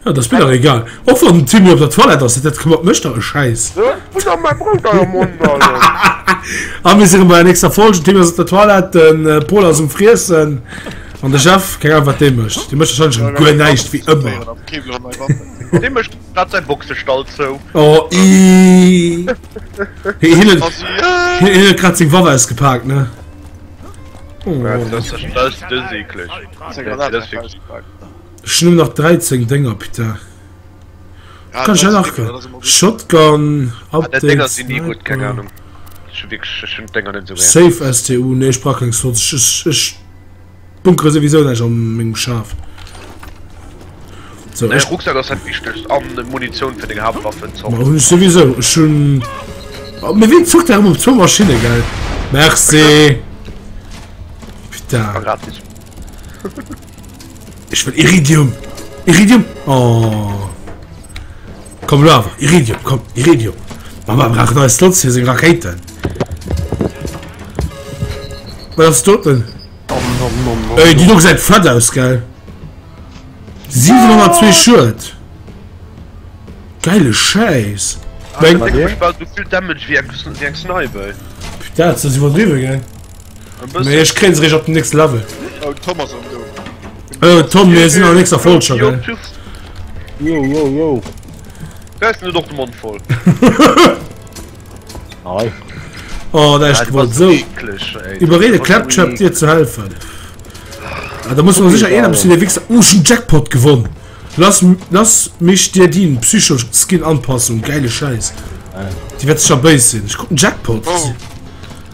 Ja, dat ass mir dach egal. Och wann den Timmy op der Toilette ass, dat këmmert mech dach e Schäiss. A mir sinn bei der nächster Folge. Den Timmy ass op der Toilette, den äh, Paul ass um Friessen an de Jeff, keng Ahnung wat dee mécht. Dee mécht wahrscheinlech erëm guer näischt wéi ëmmer. Dee mécht grad säi Boxestall zou. Oh ii. Hien huet hien huet grad seng Waff ausgepaakt, ne? Oh. Dat ass dës eekleg. Ech hun nach 13 Dénger putain. Kann ich nach Shotgun Update Safe STU nee ech brauch keng Slots ech ech bunkere souwisou näischt an mengem Schaf. So ech Rucksack ass dat wichtegst an Munitioun fir deng Haaptwaffen. Ma hunn ech souwisou ech hunn Mee wien zockt da rëm op zwou Maschinne gell? Merci. Putain. Gratis. Ech wëll Iridium! Iridium! Oh. Komm lo awer, Iridium, komm, Iridium! Mama brauch neie Slots fir seng Rakéiten. Wat ass dat denn? Ey, déi do gesäit fett aus, gell? 702 Schued. Geile Schäiss. Meng. Souvill Damage wéi eng Snipe, ey. Putain, dat ass iwwerdriwwen, gell? Mee ech kréien se réischt op dem nächste Level. Oh, Tom ass am do. Oh, Tom, mir sinn an der nächster Folge schon, gell? Jo, jo, jo. Da ist nur doch den Mond voll. Hi. Oh, da ist gewollt. So, überrede Claptrap dir zu helfen. Ah, da muss man sicher eh ein bisschen der Wichser. Oh, schon Jackpot gewonnen. Lass, lass mich dir dienen. Psycho-Skin-Anpassung. Geile Scheiß. Die wird sicher böse sinn. Ich guck einen Jackpot. Oh.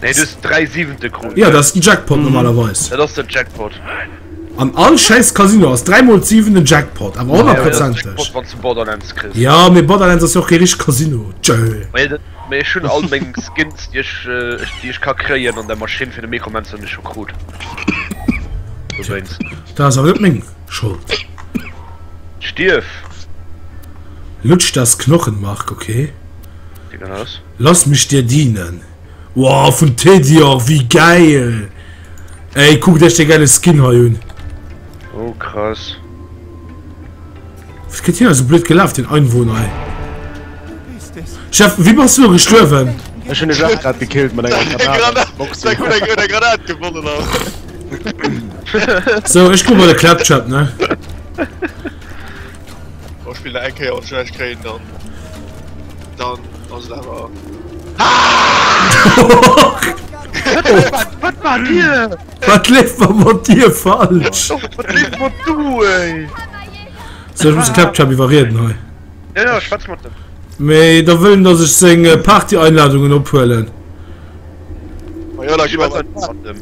Nee, du hues 3 Siwente krut. Ja, dat ass den Jackpot mhm. normalerweis. Dat ass den Jackpot. An all scheiß Casino ass 3 mol 7 den Jackpot, awer honnertprozenteg. Ja, wann du Borderlands kriss. Ja, mee Borderlands ass jo och kee richtegt Casino. Tjö. Mee ech hunn all meng Skins, déi ech, déi ech ka kréien an der Maschinn fir de Mekromancer hunn ech scho krut. Dowéinst. Dat ass awer net meng Schold. Stierf! Lutsch das Knochenmark, okay. Lass mich dir dienen. Wow, vun Tedior, wéi gäil! Ey, kuckt iech dee gäile Skin hei un. Oh, krass. Wat gëtt hien esou blöd gelaf, den Einwohner, ey. Chef, wéi bass du elo gestuerwen? Ech hunn de Jeff grad gekillt mat enger Granat. Boxen. Huet eng Granat gewonnen, Alter. So, ech goe bei de Claptrap, ne? Oh, spill nach eng Kéier an ech kréien dann dann ass et awer. Wat war dir? Wat leeft mer mat dir falsch? Wat leeft mat du ey? So, ech muss Claptrap iwwerrieden hei. Ja, ja, schwätz mat dem. Mee da wëll en, dass ech seng Party-Einladungen ophuelen. Ma jo, da gi mer Schwätz mat dem.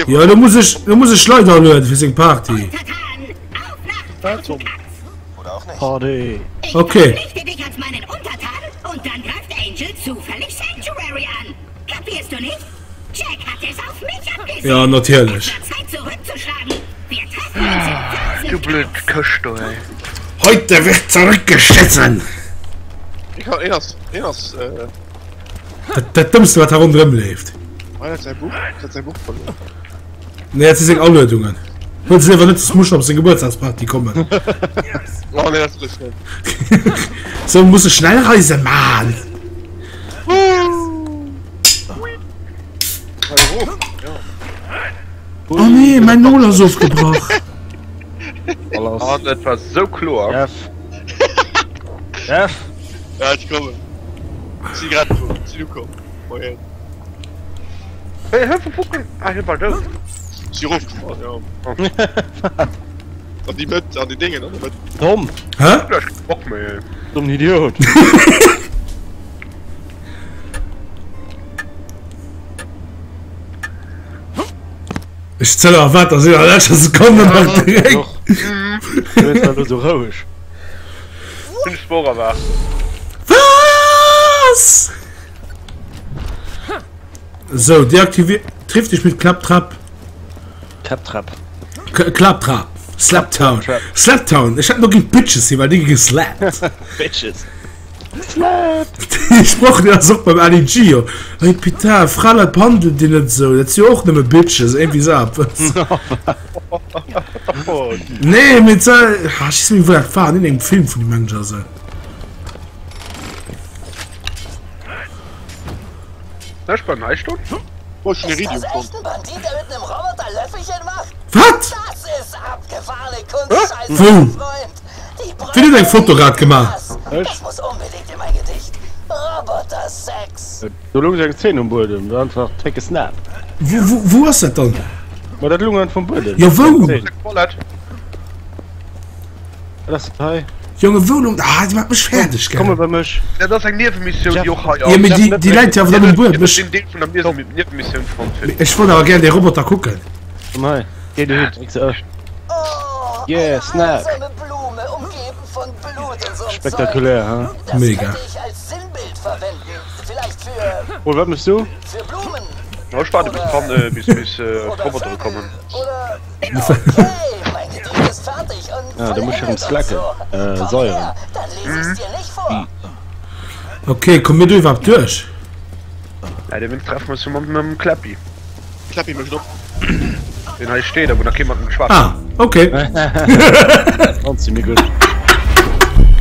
Jo, lo muss ech, lo muss ech Leit alueden fir seng Party. Party. Okay. Ja, natierlech. Du blöd Këscht do, ey. Heute wird zurückgeschissen! Een ass, een ass, äh. Dat, dat Dëmmste wat hei ronderëm leeft. Hei huet säi Buch, huet säi Buch verluer. Nee, dat si seng Aluedungen. Huet se léiwer net, dass muss schon op seng Gebuertsdagsparty kommen. Oh nee, dat wëll ech net. So, muss e Schnellreise man. Hei erof, ja. Oh nee, mäin Nol ass ofgebrach. Oh, dat war sou kloer. Jeff. Jeff. Ja, ech kommen. Si grad do, si ukomm. Moien. Hey, hör vu Fucken! Ah, hie war dout. Si rofgefall, ja. An déi Mëtt, an déi Déngen an der Mëtt. Tom! Hä? Ech keng Bock méi, ey. Dummen Idiot. Ech zëller erwaart, dass een an der leschter Sekonn nach direkt. Du hues war lo sou roueg. Hunn ech d'Wor erwaart. Was? So, deaktivier. Triff dich mit Claptrap. Claptrap. Claptrap. Slaptown. Slaptown. Ech hätt no géint Bitches sinn, well déi gi geslappt. Bitches. Dee Sproch deen ass och beim Ali G jo. Hey putain, Fraleit behandelt dir net esou, dat si jo och nëmme Bitches, iergendwéi esou eppes. Nee, mee et war, ah, ech weess net méi wou dat war, an iergendengem Film vun deem mengen ech oder esou. Ech beim hei stoen. Oh, ech hunn Iridium fonnt. Wat? Wou? Wien huet eng Foto grad gemaach? Ech. Do lung eng Zeen um Buedem, do einfach take a snap. Wou, wou, wou ass dat dann? Ma dat lung einfach um Buedem. Jo, wou? Wat ass dat hei? Jonge, wou lung? Ah, déi maacht mech fäerdeg, gell? Komm mol bei mech. Dat ass eng Niewemissioun, déi och hei ass. Jo, mee déi, déi läit jo awer dann um Buedem. Ech hunn den Deel vun der Niewemissioun fonnt. Mee ech wollt awer gär dee Roboter kucken. Komm hei, géi dohin, dréck se ëch. Yeah, snap! Spektakulär, ha? Mega. Pol, wat méchs du? Ech waarde bis d'Pan, bis, bis d'Robotere kommen. Ah, da muss ech erëm slacken, äh, säueren. Okay, kommen mir do iwwerhaapt duerch? Ja, dee treffen wir uns mam Clappy. Clappy mécht op. Deen hei steet, a wou nach kee mat em geschwat Ah, okay. Ganz mir gutt.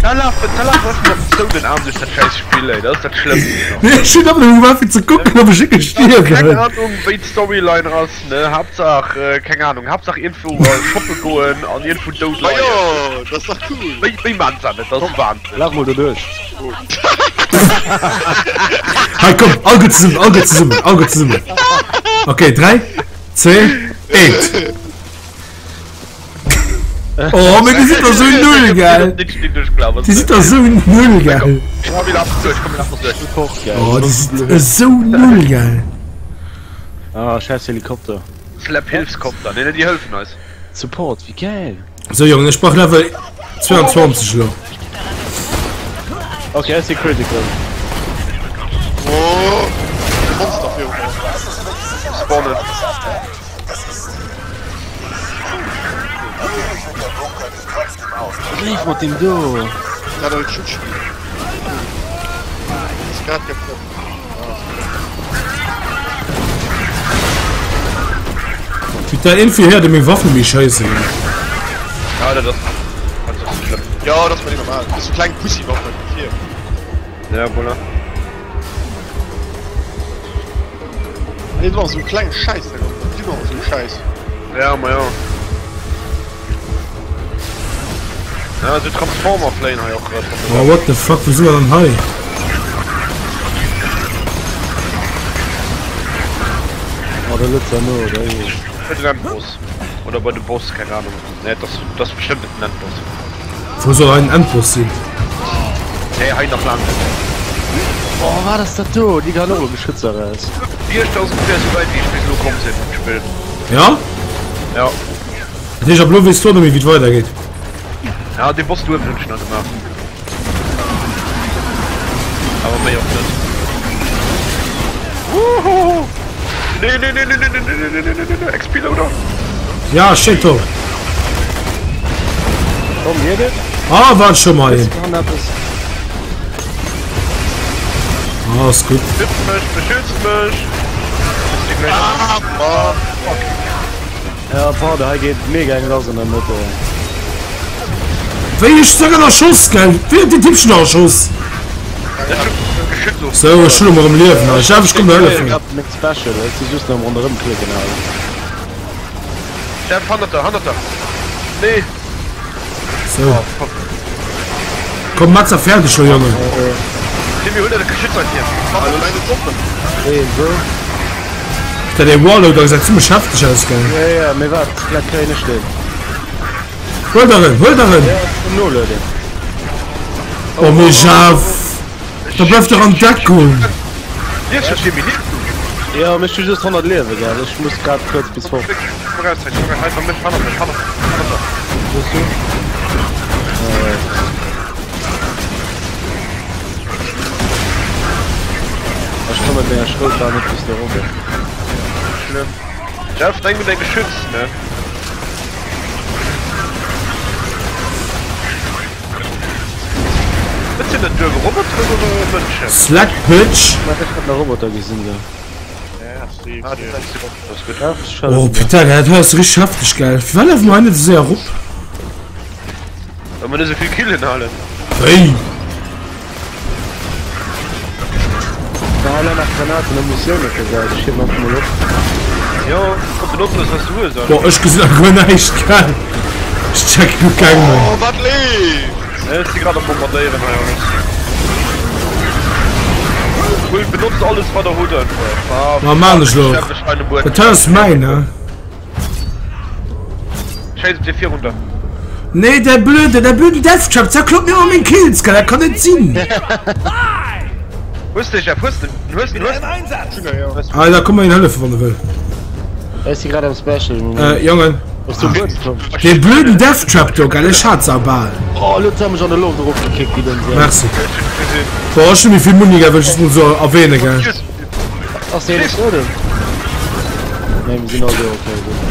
Da lafen, da lafen ech mat zouenen Aen duerch dat schäiss Spill, ey, dat ass dat Schlëmmst nach. Nee, ech hunn awer nach gemaach fir ze kucken, ob ech wierklech Keng stierwen. Ahnung, wéi d'Storyline ass, ne, Haaptsaach, keng Ahnung, Haaptsaach iergendwou shoppe goen an iergendwou dout Ma leien. jo, dat ass dach cool. Wéi, wéi maan se dat net? Dat ass Wahnsinn. Laf mol doduerch. Hei komm, all gutt zesummen, all gutt zesummen, all gutt zesummen. Okay, 3, 2, 1. Oh, mee déi sinn der sou null, gell? Déi sinn der sou null, gell? Oh, déi sinn esou null, gell? Ah, scheiß Helikopter. Slap Hilfskopter, nee, déi hëllefen eis. Support, wéi geil! Sou Jongen, ech brauch Level 22 elo. Ok, ech si critical. Oh, Monster viru mer. Spawnen. Wat leeft mat deem do? Dat ass e Schutzspiel. Ass grad geploppt. Putain, irgendwie héiert ee meng Waffen méi schéissen. Ja, dat ass dat ass schlëmm. Ja, dat ass bei dir normal. Dat sou kleng Pussywaffen fir. Ja, voilà. Nee, du sou kleng Schäiss, da kommt immer sou Schäiss. Ja, ma ja. Ja, sou Transformer fléien hei och grad. Oh, what the fuck, wou si mer dann hei? Oh, da lëtzt er no, da jo. Bei den Endboss. Oder bei de Boss, keng Ahnung. Nee, das, das ist bestimmt net den Endboss. Wou soll hei den Endboss sinn? Nee, hei nach laang net. Oh, wat ass dat do? Déi geheien och elo Geschützer eraus. Wiercht ass ungefähr esou wäit wéi ech bis elo komm sinn am Spill. Ja? Ja. Dat heescht ab elo weess du och net méi wéi et weidergeet. Ja, dee Boss do uewen hunn ech nach gemaach. Awer méi och net. Woohoo! Nee, nee, nee, nee, nee, nee, nee, nee, nee, nee, nee, XP Loader! Ja, schéin Tor. Komm, hier geet. Ah, war schon mal hin. Kann eppes. Ah, ist gut. Beschützt mech, beschützt mech! Ah, Mann! Fuck. Ja, pardon, hei geet mega eng lass an der Mëtt. Wéi ech sogar erschoss, gell? Wéi huet deen Typ schon erschoss? Sou, ech hunn emol erëm Liewen. Ech Jeff, ech komm der hëllefen. Ech hab meng Special, ech si just am ronderëm klicken hei. Jeff, hannert der, hannert der! Nee! Sou. Komm, Max, a fäerdeg lo, Jongen. Timmy, hol der de Geschütz aus hier! Hallo, deine Truppen! Wéi, wou? Der dee Warloader gesäit zimmlech hefteg aus, gell? Ja, ja, mee waart, vläit kréien ech deen. Huel der en, huel der en! Ja, ech komm noloden. Oh mee Jeff! Da bleif dach an Deckung! Liefst du, Timmy, liefst du? Ja, mee ech hu just 100 Liewe, gell? Ech muss grad kuerz bis fort. Komm raus hei, komm raus hei, bei mech, hannert mech, hannert, hannert der. Wou bass du? Ech komm mat menger Schroutwar net bis do rop. Schlëmm. Jeff, denk un däi Geschütz, ne? Wat sinn. dat duerf? Roboteren oder Mënschen? Slack bitch! Ech hat nach Roboter gesinn do. Ah, dat ass dat ass gutt. Oh putain, dat hei ass richteg hefteg gell. Firwat lafe mer hei net esou séier erop? Well mer net esou vill Killen halen. Wéi? Da hei nach Granaten a Munitioun op der Säit. Ech hiewen einfach mol op. Jo, komm benotz alles wat s du hues Alter. Boah, ech gesinn nach guer näischt gell. Ech check guer keng méi. Oh, wat leeft? Ech si grad am bombardéieren hei alles. Cool, benotzt alles wat der hutt einfach. Ah, Ma maan ech lo. sterf ech hei am Buedem. Dat hei ass mäin, ne? Schéiss op dir virun der. Nee, der blöde, der blöden Death Trap zerkloppt mir ëmmer meng Kills, gell? Dat kann net sinn. Hues de, Jeff, hues de, hues de, hues de. Alter, komm mer een hëllefen, wann e wëll. Ech si grad am Special. Äh, Jongen. Ass du Buedem komm? Dee blöden Death Trap do, gell? Ech hat se bal. Oh, lo huet se mech an de Loft erofgekickt, déi dumm Sau. Merci. Boah, ech hunn méi vill Muni, gell? Wëll ech just mol sou erwähnen, gell? Ass deen net doden? Nee, mir sinn all do, okay, gutt.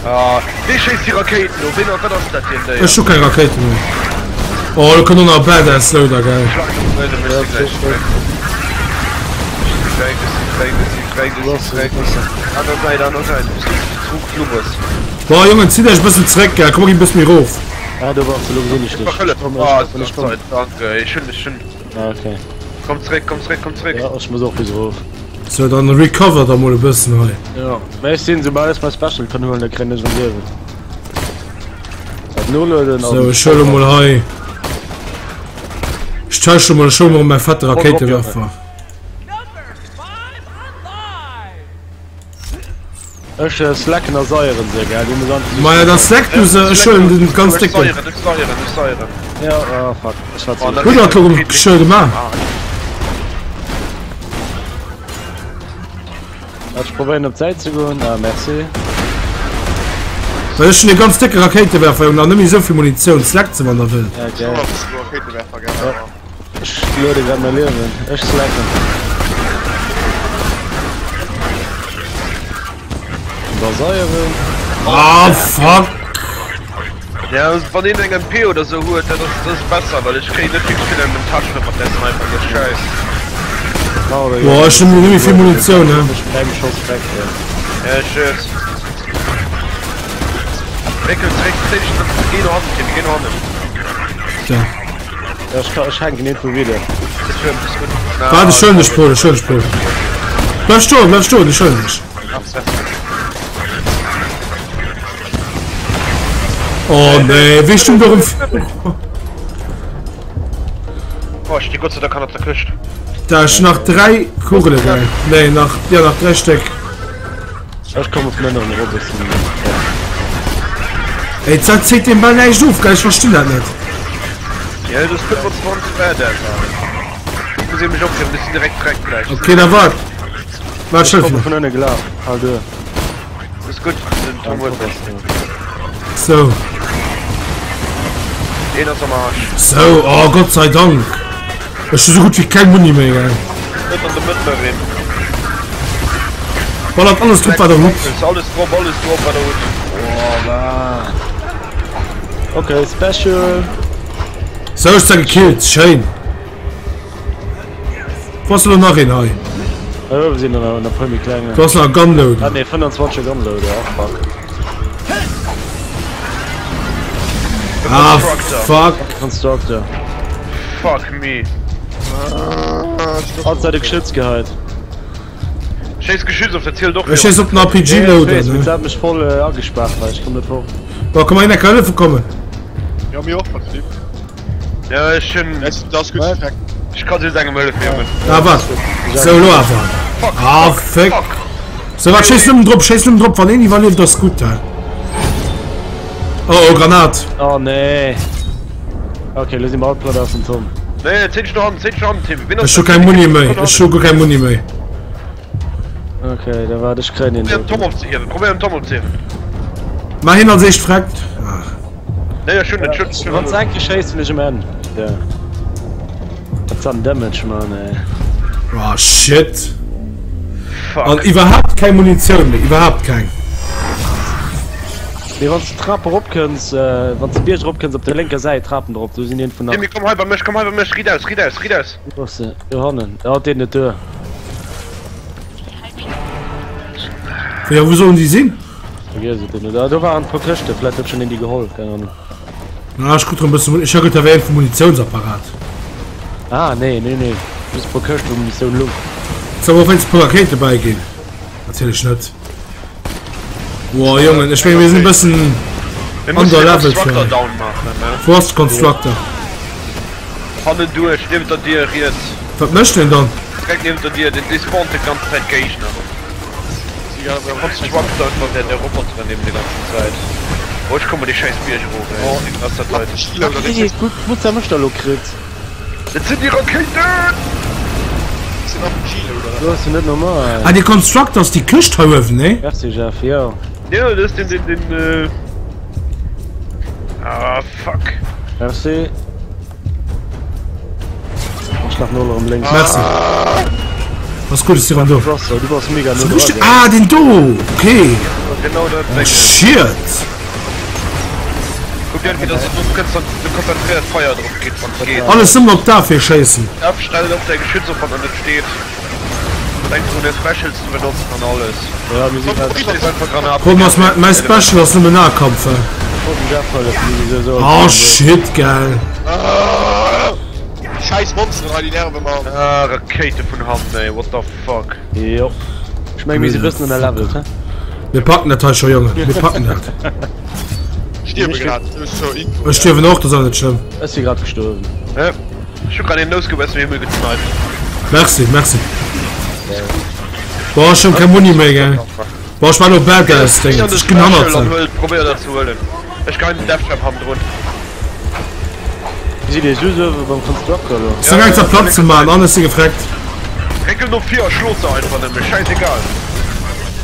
Ah, wee schéisst déi Rakéiten of? Ween, wat ass dat fir en Déier? Ech hu keng Rakéiten méi. Oh, do kënnt och nach e Badass Loader, gell? Schlag den Böden, ech si gläich zréck. Ech si frei, ech si frei, ech si frei, ech si frei. Aner Säit, aner Säit, du bist zu klubes. Boah, Jongen, zitt iech e bëssen zréck, gell? Komm, mer ginn e bësse méi erof. Ah, do wars de, lo gesinn ech dech. Ech Komm, Ah, ech kommen, ech kommen. danke, ech hunn, ech hunn. Ah, okay. Komm zréck, komm zréck, komm zréck. Ja, ech muss och bis erof. Sou, dann recover der mol e bëssen hei. Ja, mä ech sinn, soubal ech mäi Special kann huelen, da kréien ech en Liewen. Dat noloden an. Sou, ech huele mol hei. Ech täusche mol, ech huele mol mäi fette Rakéitewerfer. Ech slacken a seieren se, gell? Du muss einfach. Maja, dann slack du se, ech huelen den ganz décken. Ech seieren, ech seieren, ech seieren. Ja, oh fuck, ech war ze. Hutt der d'lo schön gemaach? Ech probéieren op d'Säit ze goen, ah merci. Well ech hunn e ganz décke Rakéitewerfer, Jong, nach net méi esou vill Munitioun, slackt se wann der wëllt. Ja, gell. Ech luede grad mäi Liewen. Ech slacken. Baseieren. Ah fuck! Ja, wann een eng MP oder sou huet, dat ass, dat ass besser, well ech kréien net wierklech vill an den Taschen mat der Sniper, dat ass scheiss. Boah, ech hunn net méi vill Munitioun, ne? Ech bin engem Schoss weg, ja. Ja, tschüss. Réckel zréck, zéi dech zréck, géi no hannen, Tim, géi no hannen. Da. Ech hänken iergendwou widder. Waart, ech huelen dech, Paul, ech huelen dech, Paul. Bleif stoen, bleif stoen, ech huelen dech. Oh nee, wéi stung do rëm. Oh, ech sti Gott sei Dank hannert der Këscht. Da ech nach 3 Kugele gell. Nee, nach, ja, nach 3 Stéck. Ech komme vun ënneren erop, ech sinn. Ey, dat zéit dem bal näischt of, gell? Ech verstinn dat net. Ja, das 25 Badass, Alter. Ich muss eben mich opgeben, bis direkt direkt gleich. Okay, da wart. Wart, Ech schnell. komme vun ënne gelaf. Hal duer. Ist gut, den Tom holt mich. So. Een ass am Arsch. So, oh Gott sei Dank. Ech hu sou gutt wéi keng Muni méi, gell. Net an de Mëtt méi reen. Ballert alles drop wat der hutt. Alles drop, alles drop wat der hutt. Oh, wat. Okay, special. Sou, ech se gekillt, schéin. Wo ass elo nach een hei? Hei uewe sinn der nach e puer méi kleng. Do ass nach e Gunloader. Ah nee, 25 Gunloader, oh fuck. Ah fuck. Constructor. Fuck me. Hat säi de Geschütz geheit. Schéiss Geschütz op, dat zielt och. Ech schéiss op den RPG Loader, ne? Dat hat mech voll agespaart hei, ech komm net fort. Boah, komm mal hin, Hëllefe kommen. Ja, mir och, Patrick. Ja, ech hunn. Das gutt ze checken. Ech kann just engem hëllefen, Jongen. Ah, wat? Sou, lo awer. Ah, fuck. Sou, wat? Schéiss nëmmen drop, schéiss nëmmen drop. Wann een iwwerlieft, ass gutt, hä? Oh, oh, Granat. Oh, nee. Okay, lo si mer all platt aus dem Tom. Nee, zéi dech no hannen, zéi dech no hannen, Tim. Wien ass Ech hu keng Muni méi. Ech hu guer keng Muni méi. Okay, da waart, ech kréien een Probéier den Tom opzehiewen, probéier den Tom opzehiewen. Maach hien als éischt freckt. Ah. Nee, ech hunn et, ech hunn et. Wann s eng Kéier schéisst, sinn ech um Enn. Ja. Dat ass an Damage, Mann, ey. Oh, shit. Fuck. An iwwerhaapt keng Munitioun méi, iwwerhaapt keng. Mee wann s de d'Trap erop kënns, wann s de Bierg erop kënns, op der lénker Säit Trapen erop, do sinn een vun nach. Timmy, komm hei bei mech, komm hei bei mech, riit aus, riit aus, riit aus! Wou ass se? Do hannen. Oh, et deet net duer. Jo, wou sollen déi sinn? Vergiess et, net. Ah, do waren e puer Këschten, vläit huet schonn een déi geholl, keng Ahnung. Ah, ech krut rëm bësse Mun, ech hat geduet, dat wär een vum Munitiounsapparat. Ah, nee, nee, nee, just e puer Këschte wou Munitioun lung. Soll mer och wéinst e puer Rakéite bäiginn? Natierlech net. Boah, Jongen, ech menge mir sinn e bëssen underleveled fir hei. Wou ass de Constructor? Hannen duerch, niewent der Dier riets. Wat mécht deen dann? Direkt niewent der Dier, deen despawnt de ganz Zäit Géigner. Constructor einfach während der Roboteren eben die ganze Zeit. Oh, ich komme die scheiß Bierg erof, ey. Was das heute? Guck, wou der mech da lo kritt. Dat sinn déi Rakéiten! Do ass jo net normal. Ah, dee Constructor ass déi Këscht hei uewen, nee? Merci Jeff, jo. Jo, dat ass den, den, den, ah, fuck. Merci. Ech laf nol erëm lénks. Merci. Ass gutt, ech si rëm do. Du bass, du bass mega no Sou, dran. Ah, den do! Okay. Genau dat Oh, Ding. shit! Kuck irgendwie, dass du du konzentriert Feier drop geht, wann geht. Alles nëmmen op d'Afwier schéissen. Stell op däi Geschütz op, wann der net steet. Denk drun, är Specials ze benotzen an alles. Ja, mir sinn grad. Schléiss einfach Granaten. Komm, ass mäi, mäi Special ass nëmmen Nahkampf, hä? Oh shit, gell. Scheiß Monster hei, déi nerven, Mann. Ah, Rakéite vun hannen, ey, what the fuck. Jo. Ech meng, mir si bëssen ënnerlevelt, hä? Mir packen dat hei scho, Jongen. Mir packen dat. Stierwe grad. Ech stierwen och, dat ass awer net schlëmm. Ech si grad gestuerwen. Ech hu grad een Noscope aus dem Himmel gesniped. Merci, merci. Boah, ech hunn keng Muni méi, gell. Boah, ech war elo badass, Ding. Ech ginn hannert se. Probéier dat ze huelen. Ech geheien den Death Trap hannendrun. Sidd dir just uewe beim Constructor elo? Sou eng ze platt ze man, alles si gefreckt. Réckel no vir a schlo se einfach nëmme, schäisegal.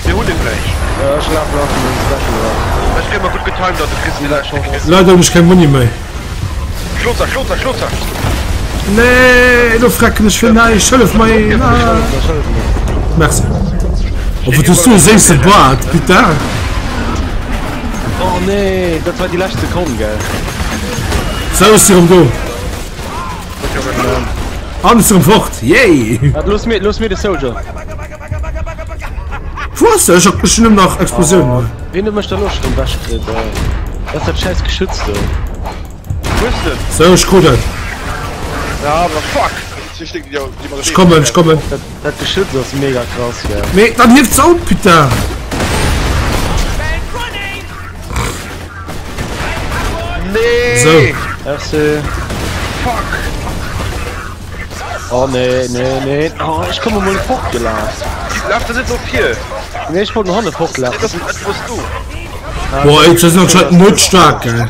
Mir hunn en gläich. Jo, ech lafen och an den Special eran. Ech kréie mer gutt getimed an du kriss déi leschte Kill. Leider hunn ech keng Muni méi. Schlo se, schlo se, schlo se! Nee, elo frecken ech fir näischt. Hëllef mer een! Merci. Oh, wat hues du e séisse Bart, putain! Oh nee, dat war déi lescht Sekonn, gell? Sou, ech si rëm do. An ech si rëm fort, yay! Wat, looss mir, looss mir de Soldier. Wou ass de? Ech ech hunn nëmmen nach Explosiounen. Wien huet mech da lo schonn ewech kritt, ey? Dat ass dat schäiss Geschütz do. Wou hues de en? Sou, ech krut et. Ja, aber fuck! Ech kommen, ech kommen. Dat Geschütz ass mega krass, gell. Mee dann hieft se op, putain! Nee! Sou. Merci. Fuck! Oh nee, nee, nee. Oh, ech komme mol fortgelaf. Laf der net no vir! Nee, ech wollt no hanne fortlafen. Dat ass wou du. Boah, ey, dat sinn anscheinend net staark, gell.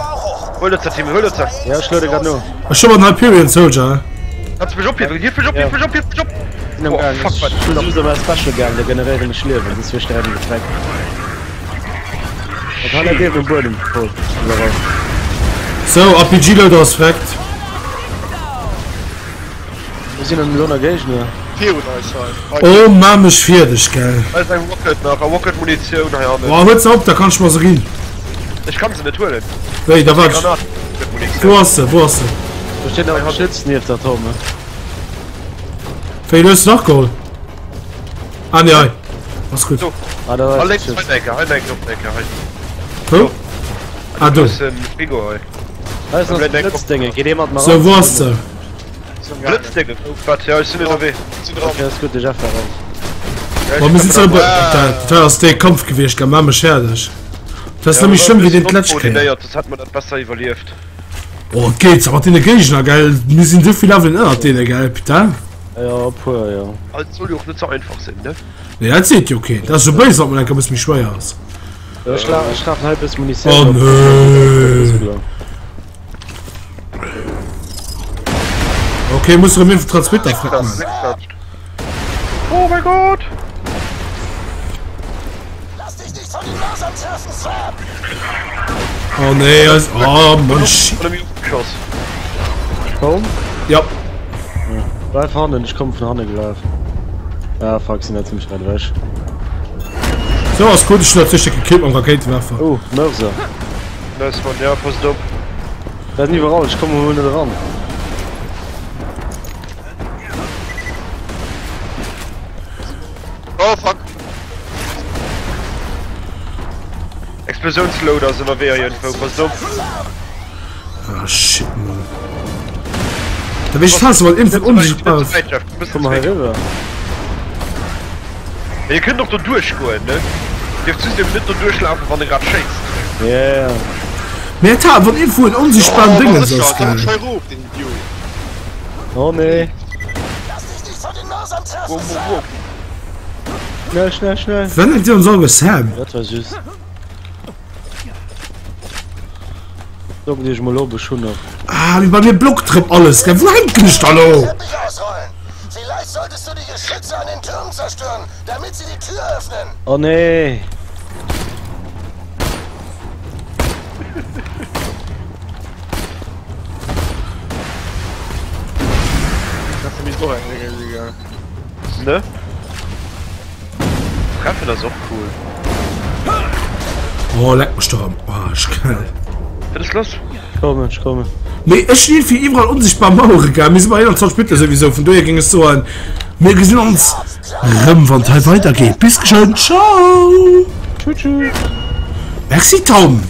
Huel dat, Tim, huel dat. Ja, ech luede grad no. Ech hu mat Hyperion Soldier. Kannst du mech ophiewen? Hief mech op, hief mech op, hief mech op! Sinn am Gaang. Fuck, Ech hunn just op Special gaang, da generéieren ech Liewen, soss wier ech direkt gefreckt. Dat hei läit iergendwou um Buedem, Paul. Iwwerall. Sou, RPG Loader ass freckt. Wou sinn dann elo nach Géigner? Virun eis hei. Oh, maa mech fierdeg, gell. Hei ass eng Rocket nach, a Rocket Munitioun hei hannen. Boah, huet se op, da kann ech mer se ginn. Ech kann se net huelen. Wéi, da waart. Granat. Wou ass se, wou ass se? Do steet nach e Geschütz nieft der Tom. Wéi, du hues se nach geholl? Ah, nee, hei. Ass gutt. Do. Ah, da Ah, ass lénks, hei Geschütz. eng Ecke, hei eng op Ecke, hei. Wou? Ah, do. Bëssen Frigo hei. Hei ass nach e Blëtzdénge, geet ee mat mer Sou, wou ass se? Blëtzdénge? Wat? Ja, ech sinn ënnerwee. Okay, ass gutt, de Jeff war raus. Boah, mir sinn zwar be Dat dat ass dee Kampf gewiescht, gell, maa mech fäerdeg. Dat ass net méi schlëmm wéi deen d'lescht Kéier. Koordinéiert, hätt mer dat besser iwwerlieft. Oh, et geet mat deene Géigner, gell, mir sinn esou vill Levelen ënnert deene, gell, putain. Jo, e puer, jo. Et soll jo och net ze einfach sinn, ne? Nee, dat seet jo keen. Dat ass jo béis, wann et mol eng Kéier e bësse méi schwéier ass. Ech rafen hei e bësse Munitioun Oh op. nee. Okay, muss rem Infiltratsmitter frecken. Oh mein Gott! Lass dich nicht von den Lasern treffen, Sam! Oh nee, also, oh Mann, shit. Komm? Ja. Bleib hannen, ich komm von hannen gelaufen. Ah, fuck, sind ja ziemlich weit weg. So, ass gut, ich hun natürlich gekillt mam Rakéitewerfer. Oh, Mörser. Nice one, ja, passt op. Da sinn iwwerall, ech komme wuel net eran. Oh fuck! Explosionsload ass ënnerwee iergendwou, passt op. Ah shit man. Da wéi ech fast mal info unsichtbar. Komm mal heriwwer. Dir kënnt och do duerchgoen, ne? Dierft just eben net do duerchlafen, wann e grad schéisst. Yeah. Mee et hat wann iergendwou en onsichtbaren Oh, Dingens sécher, ass, komm gell? schei rof, den Idiot. Oh nee. Lass dich nicht von den Mörsern treffen, Wo, wo, wo? Schnell, schnell, schnell. Wenn denkt dir an Sorge Sam? Dat war süß. Loggen Iech mol op, ech hunn nach. Ah, mee bei mir blockt rëm alles, gell? Wou hänken ech da lo? Teppich ausrollen. Vielleicht solltest du die Geschütze an den Türmen zerstören, damit sie die Tür öffnen. Oh nee! Das ist nämlich auch ein regelmäßiger. Ne? Treffen ass och cool. Oh, leck mech doch am Arsch, gell? Wat ass lass? Kommen, ech kommen. Mee ech stinn fir iwwerall onsichtbar Mauere, gell? Mir si bei 21 Minutten souwisou, vun dohier géing ech soen, mir gesinn ons rëm, wann et hei weidergeet. Bis geschwënn, ciao! Tschüss, tschüss. Merci Tom!